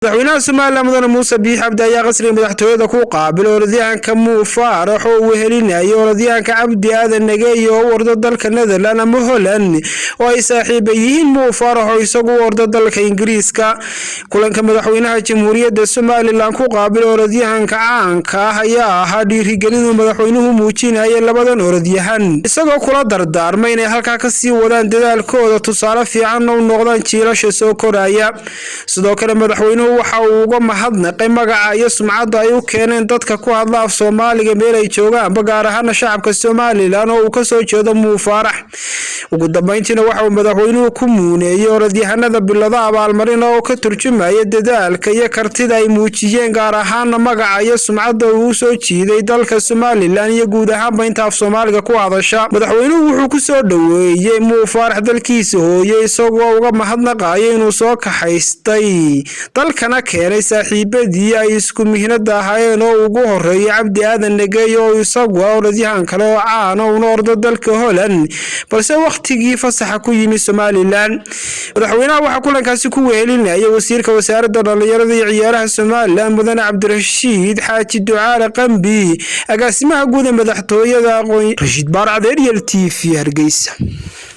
Madaxweynaha Somaliland Mudane Muuse Biixi Cabdi ayaa qasriga madaxtooyada ku qaabilay orodyahanka Muu Faarax oo uu wehelinayay orodyahanka Cabdi Aadan Nageeye oo u orda dalka Netherland ama Holland, oo ay saaxiiba yihiin Muu Faarax oo isagu u orda dalka Ingiriiska. Kulanka madaxweynaha Jamhuuriyadda Somaliland ku qaabilay orodyahanka caanka ah ayaa ahaa dhiirigelin uu madaxweynuhu muujinayay labadan orodyahan, isagoo kula dardaarmay inay halkaa kasii wadaan dadaalkooda, tusaale fiicanna u noqdaan jiilasha soo koraya. Sidoo kale madaxweynuhu waxa uu uga mahadnaqay magaca iyo sumcadda ay u keeneen dadka ku hadla af Soomaaliga meel ay joogaanba, gaar ahaana shacabka Somaliland oo uu kasoo jeedo Muu Faarax. Ugu dambeyntiina waxa uu madaxweynuhu ku muuneeyey orodyahanada bilado abaalmarin oo ka turjumaya dadaalka iyo kartida ay muujiyeen, gaar ahaana magaca iyo sumcadda uu usoo jiiday dalka Somaliland iyo guud ahaanba inta af Soomaaliga ku hadasha. Madaxweynuhu wuxuu ku soo dhoweeyey Muu Faarax dalkiisa hooye, isagoo uga mahadnaqaya inuu soo kaxaystay dalkana keenay saaxiibadii ay isku mihnada ahaayeen oo ugu horeeyay Cabdi Aadan Nageeye oo isagu ah orodyahan kale oo caana una ordo dalka Holland, balse wakhtigii fasaxa ku yimi Somaliland. Madaxweynaha waxaa kulankaasi ku wehelinaya wasiirka wasaaradda dhallinyarada iyo ciyaaraha Somaliland Mudane Cabdirashiid Xaaji Ducaale Qambi, agaasimaha guud ee madaxtooyada aqoon Rashiid Baarcad, Ariel TV, Hargeysa.